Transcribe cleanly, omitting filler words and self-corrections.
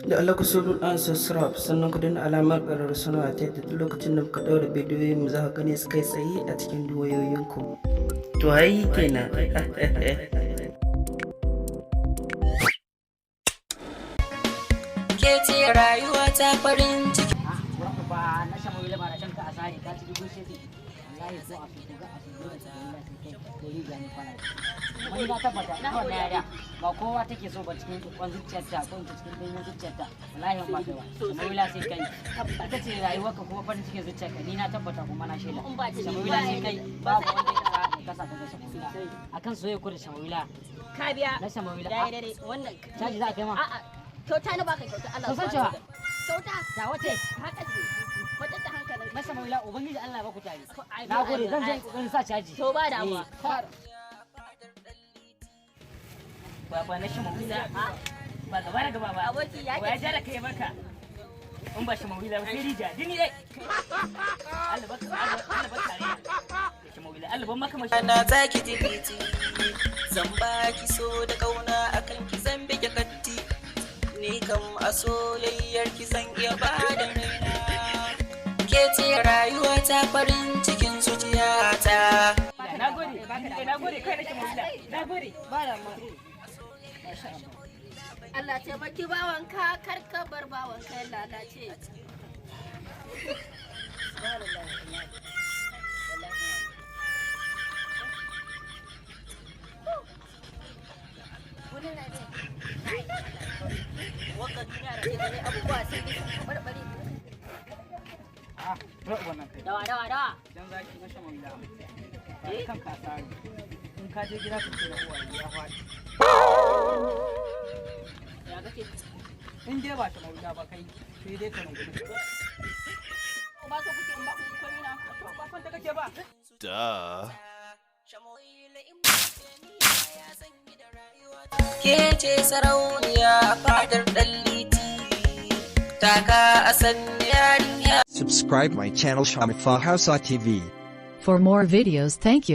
Da Allah ku so an subscribe, sannan ku danna alamar ƙararrawar sanarwa, ta yadda duk lokacin da muka ɗaura bidiyoyin mu za ka gane su kai tsaye a cikin wayoyinku. To ai kenan. Ke ce rayuwa ta, farin ciki. Ba na shan ba na shan ka asari ka ci dubu sai wallahi, ko a fito ga a fito da wallahi, sai kai ko riga ne fara. Wani na tabbata ita wannan yariya ba kowa take so ba cikin kwan zuciyarta, ko in ce cikin danyen zuciyarta. Wallahi ba kai ba Samawila, sai kai. Ita ce rayuwarka kuma farin cikin zuciyarka. Ni na tabbata kuma na shaida, Samawila sai kai. Babu wanda ya kasa ka ga Samawila akan soyayya ko da Samawila. Ka biya. Na Samawila. Yayi daidai wannan. Caji za a kai ma. A'a, kyauta na baka, kyauta Allah. Kusan cewa. Kyauta. Ta wace? Haka ce, kwatar da hankalin. Na Samawila, ubangiji Allah ya baku tare. Na gode, zan je kokarin sa caji. To, ba damuwa. Baba na Shamawila, ba gaba da gaba ba. Aboki ya Wa ya ja da kai baka? In ba Shamawila ba sai rija jini dai. Allah baka, Allah baka kare da Shamawila, Allah ban maka mashi. Na zaki ji fiti, zan baki so da kauna, akan ki zan bige katti. Ni kam a soyayyar ki zan iya ba da raina. Ke ce rayuwa ta, farin cikin zuciyata. Na gode, na gode kai na Shamawila, na gode. Ba damuwa. Allah taimaki bawanka, kar ka bar bawanka ya lalace. Wagga duniya da ke gani, abubuwa sun yi barbare. Ah, bro, wannan kai. Dawa dawa dawa. Dan zaki na Shamawila. Kan ka sare. In ka je gida ka ce da uwaye ya faɗi. Ya kake? In dai ba Shamawila ba kai, sai dai ka rungumi. Ba so kuke in ba ku komi na? To, ba son ta kake ba. Duh. Ke ce sarauniya a fadar ɗan liti, taka a san yarinya. Subscribe my channel Shamifa Hausa TV. For more videos, thank you.